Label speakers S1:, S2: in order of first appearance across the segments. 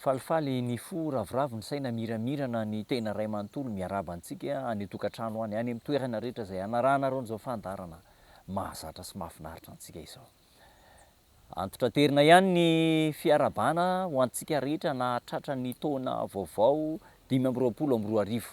S1: Falifaly ny fo, ravoravo ny saina, miramirana ny tena ray manontolo miarahaba antsika any an-tokantrano any, any amin'ny toerana rehetra izay anarahanareo an'izao fandaharana mahazatra sy mahafinaritra antsika izao. Antitraterina ihany ny fiarahabana ho antsika rehetra nahatratra ny taona vaovao 2025.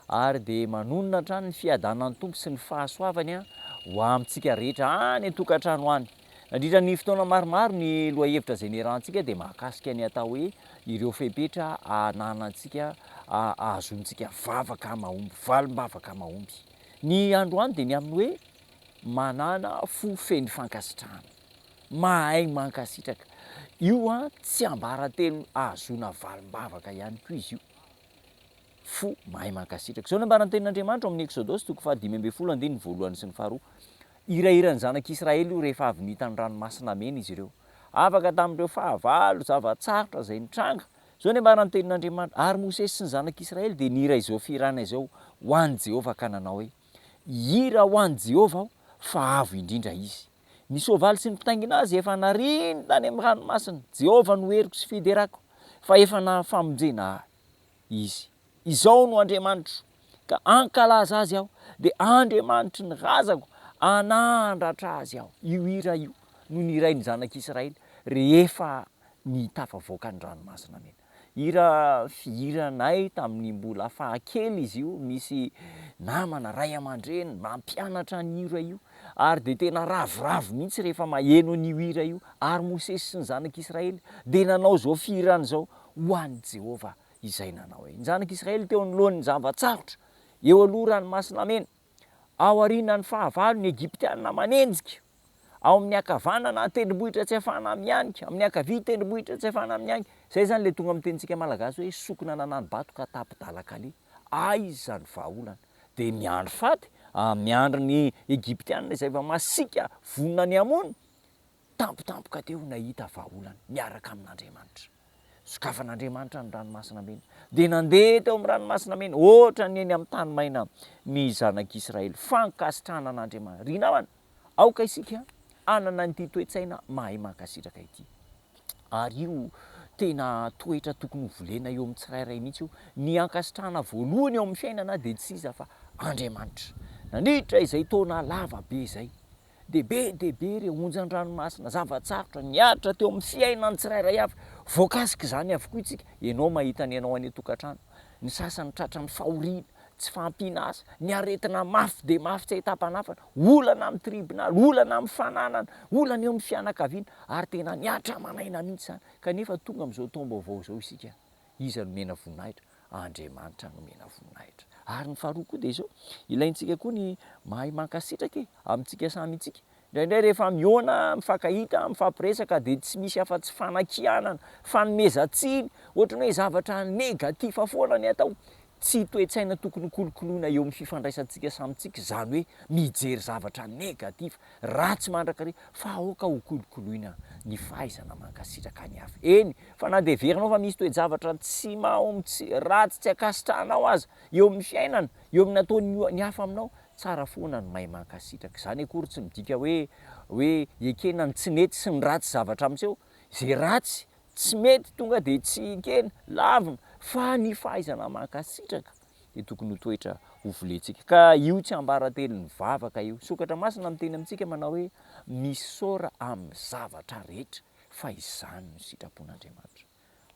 S1: Ary dia manonona hatrany ny fiadanan'ny Tompo sy ny fahasoavany ho amintsika rehetra any an-tokantrano any. Nandritra ny fotoana maromaro ny lohahevitra izay niarahantsika dia mahakasika ny atao hoe ireo fepetra ananantsika ahazoantsika vavaka mahomby, valim-bavaka mahomby. Ny androany dia ny amin'ny hoe manana fo feno fankasitrahana, mahay mankasitraka. Io an tsiambaratelo ahazoana valim-bavaka ihany koa izy io. Fo mahay mankasitraka. Izao no ambaran'ny tenin'Andriamanitra ao amin'ny Eksodosy toko faha-15 andininy voalohany sy ny faharoa. Hirahiran'ny zanak'Israely io rehefa avy nita ny ranomasina mena izy ireo. Afaka tamin'ireo fahavalo, zava-tsarotra izay nitranga. Izao no ambaran'ny tenin'Andriamanitra, Ary Mosesy sy ny zanak'Israely dia nihira izao fihirana izao ho an'i Jehovah ka nanao hoe, Hihira ho an'i Jehovah aho, fa avo indrindra izy. Ny soavaly sy ny mpitaingina azy efa nariany tany amin'ny ranomasina. Jehovah no heriko sy fiderako, fa efa nahafamonjena ahy izy. Izao no Andriamanitro, ka hankalaza azy aho, dia Andriamanitry ny razako, hanandratra azy aho. Io hira io no nihirain'ny zanak'Israely rehefa nitafavoaka ny Ranomasina Mena. Hira fihiranay tamin'ny mbola fahakely izy io, nisy namana, ray aman-dreny nampianatra an'io hira io, ary dia tena ravoravo mihitsy rehefa maheno an'io hira io. Ary Mosesy sy ny zanak'Israely dia nanao izao fihirana izao ho an'i Jehovah izay nanao hoe, Ny zanak'Israely teo anoloan'ny zava-tsarotra, eo aloha Ranomasina Mena, ao aorianan'ny fahavalo ny Egyptiana manenjika, Ao amin'ny ankavanana, tendrombohitra tsy ahafahana mianika, amin'ny ankavia, tendrombohitra tsy ahafahana mianika. Izay izany ilay tonga amin'ny tenintsika malagasy hoe sokina nanani-bato ka tapi-dalan-kaleha. Aiza izany vahaolana? Dia miandry faty, miandry ny Egyptiana izay efa masiaka vonona ny hamono. Tampotampoka teo nahita vahaolana miaraka amin'Andriamanitra. Sokafan'Andriamanitra ny Ranomasina Mena. Dia nandeha teo amin'ny Ranomasina Mena, ohatran'ny eny amin'ny tany maina ny zanak'Israely. Fankasitrahana an'Andriamanitra. Ry namana, Aoka isika hanana an'ity toe-tsaina mahay mankasitraka ity. Ary io tena toetra tokony ho volena eo amin'ny tsirairay mihitsy io. Ny ankasitrahana voalohany eo amin'ny fiainana dia tsy iza fa Andriamanitra. Nandritra izay taona lava be izay, dia be dia be ireo onjan-dranomasina, zava-tsarotra nihatra teo amin'ny fiainan'ny tsirairay avy. Voakasik'izany avokoa isika. Ianao mahita ny anao any an-tokantrano. Ny sasany tratran'ny fahoriana, tsy fahampiana asa, ny aretina mafy dia mafy tsy ahitam-panafana, olana amin'ny tribonaly, olana amin'ny fananana, olana eo amin'ny fianakaviana, ary tena nihatra aman'aina mihitsy izany. Kanefa tonga amin'izao taom-baovao izao isika, iza no omena voninahitra? Andriamanitra no omena voninahitra. Ary ny faharoa koa dia izao, ilaintsika koa ny mahay mankasitraka e, amintsika samy isika. Indraindray rehefa mihaona, mifankahita, mifampiresaka dia tsy misy afa-tsy fanakianana, fanomezan-tsiny, ohatran'ny hoe zavatra négatif foana ny atao. Tsy toe-tsaina tokony hokolokoloina eo amin'ny fifandraisantsika samy tsika izany hoe mijery zavatra négatif, ratsy mandrakariva, fa aoka hokolokoloina ny fahaizana mankasitraka ny hafa. Eny, fa na dia heverinao fa misy toe-javatra tsy mahomby, tsy ratsy, tsy ankasitrahanao aza eo amin'ny fiainana, eo amin'ny ataon'ny ny hafa aminao, tsara foana ny mahay mankasitraka. Izany akory tsy midika hoe hoe ekena ny tsy nety sy ny ratsy zavatra miseho. Izay ratsy Tsy mety tonga dia tsy ekena, lavina, fa ny fahaizana mankasitraka dia tokony ho toetra ho volentsika. Ka io tsiambaratelon'ny vavaka io. Sokatra masina miteny amintsika manao hoe, misaora amin'ny zavatra rehetra fa izany no sitrapon'Andriamanitra.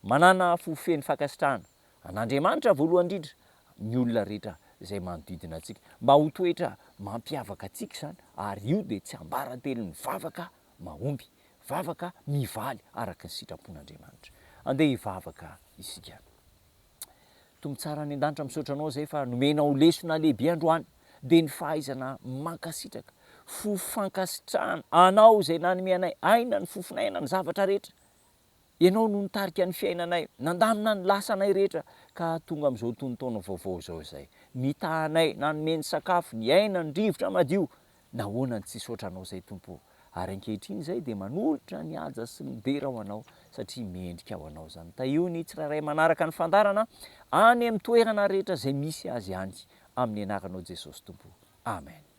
S1: Manàna fo feno fankasitrahana an'Andriamanitra voalohany indrindra, ny olona rehetra izay manodidina antsika. Mba ho toetra mampiavaka antsika izany ary io dia tsiambaratelon'ny vavaka mahomby. Vavaka mivaly araka ny sitrapon'Andriamanitra. Andeha hivavaka isika. Tompo tsara any an-danitra, misaotra Anao izay fa nomenao lesona lehibe androany, dia ny fahaizana mankasitraka, fo fankasitrahana Anao izay nanome anay aina, ny fofon'aina, ny zavatra rehetra. Ianao no nitarika ny fiainanay, nandamina ny lasanay rehetra ka tonga amin'izao tonon-taona vaovao izao izay. Nitaha anay, nanome ny sakafo, ny aina, ny rivotra madio. Nahoana no tsy hisaotra Anao izay Tompo ô? Ary ankehitriny izay dia manolotra ny haja sy ny dera ho Anao satria mendrika ho Anao izany. Tahio ny tsirairay manaraka ny fandaharana any amin'ny toerana rehetra izay misy azy any amin'ny anaranao Jesosy Tompo. Amen.